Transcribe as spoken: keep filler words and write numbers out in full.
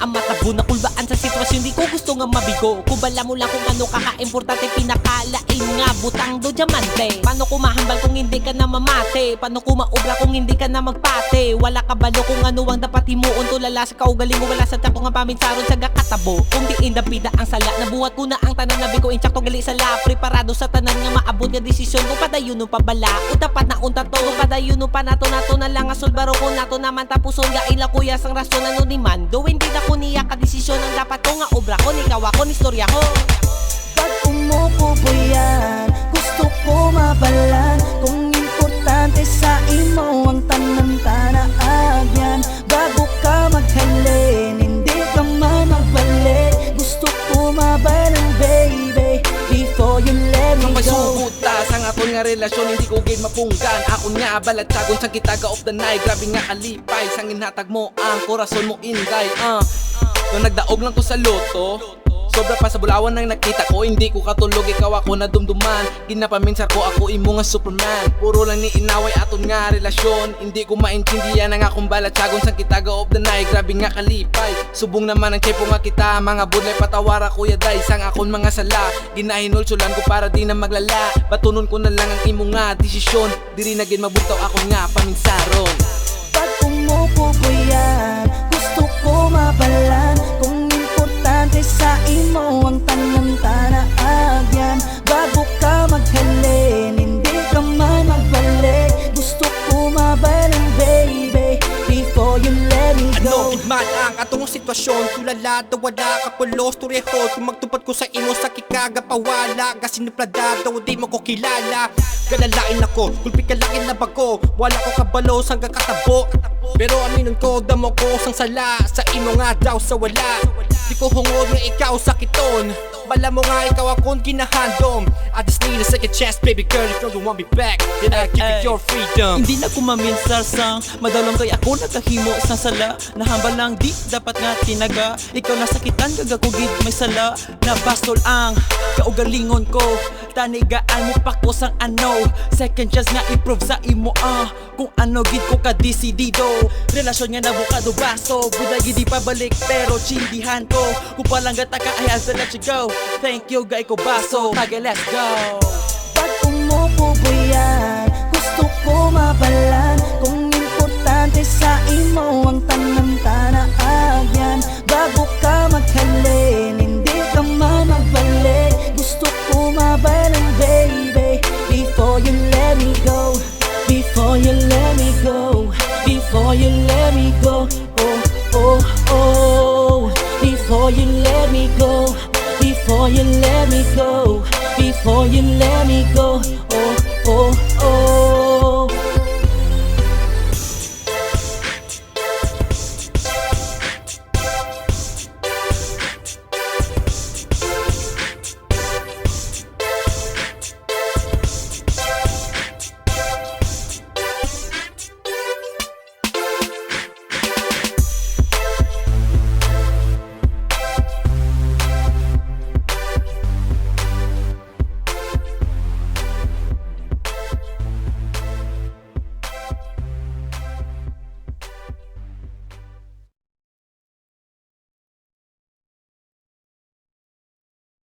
Ang mata ko nakulbaan sa sitwasyon, di ko gusto nga mabigo. Kubala mo lang kung ano ka kaimportante, pinakalain nga butang do diamante. Paano ko mahambal kung hindi ka na mamati? Paano ko maobra kung hindi ka na magpati? Wala ka balo kung ano ang dapat himuon, tulala sa kaugaling mo, wala sa tiyan ko nga paminsaron sa gakatabo. Kung diin dapita ang sala, nabuhat ko na ang tanan, nabi ko insakto gali sala. Preparado sa tanan nga maabot nga desisyon, kung padayon o pabala o dapat na unta to, kung padayon o pa nato, nato na lang nga sulbaro, kung nato naman tapuson, gaila kuya sang rason, ano ni mando, hindi na ko niya kadesisyon, ang dapat ko nga obra ko, ni kawa ko, ni istorya ko. Pag umupo ko yan, gusto ko mabalan kung importante sa imo ang tanan, tana agyan. Bago ka maghalin, hindi ka man magbalik. Gusto ko mabalan, baby, before you let me go. Mapasugot ta sang aton nga relasyon, hindi ko gid mapunggan. Akon nga balatyagon sang kita ga of the night. Grabe nga kalipay sang inhatag mo, ang korason mo, inday. Ah, nung nagdaog lang ko sa loto, sobra pa sa bulawan ang nakita ko. Hindi ko katulog, ikaw ako nadumduman. Ginapaminsar ko, ako imo nga Superman. Puro lang ni inaway aton nga relasyon. Hindi ko maintindihan ang akong balatyagon sang kita ga of the night. Grabe nga kalipay. Subong naman ang tiyempo nga kita, mga budlay, patawara ko yaday sang akon mga sala. Ginahinulsulan ko para di na maglala. Batunon ko na lang ang imo nga desisyon. Diri na gid mabugtaw akon nga paminsaron. Pag umupo ko yan, gusto ko mabalan kung importante sa imo ang tanan, tana agyan. Bago ka maghalin, hindi ka man magbalik. Gusto ko mabalan, baby, before you let me go. Ano gid man ang atong sitwasyon, tulala daw wala ka pulos, turihon kung magtupad ko sa imo sa kikagapawala. Kasi nuplada daw di mo ko kilala. Galalain ako, gulpi ka lang inabag ko. Wala ko kabalo sang gakatabo. Pero aminon ko, damo ko sang sala sa imo nga daw sa wala. Di ko hungod nga ikaw sakiton. Bala mo nga ikaw akong ginahandom. I just need a second chance, baby girl. If you don't want me back, then I'll give you your freedom. Hindi na ko maminsar sang madalom kay ako nakahimo sang sala. Nahambal lang di dapat nga tinaga. Ikaw nasakitan kag ako gid may sala. Nabasol ang kaugalingon ko. Tanigaan mo pa ko sang ano. Second chance nga i-prove sa imo, ah, kung ano gid ko kadesidido. Relasyon nga nabukado baso, buda gid di pabalik, pero chindihan ko. Kung palangga ta ka, I have to let you go. Thank you, gay ko baso. Tagay, let's go. Pag umupo ko yan, gusto ko mabalan kung importante sa imo ang tanan, tana agyan. Bago ka maghalin, hindi ka man magbalik. Gusto ko mabalan, baby, before you let me go. Before you let me go. Before you let me go. Oh, oh, oh. Before you let me go. Before you let me go. Before you let me go.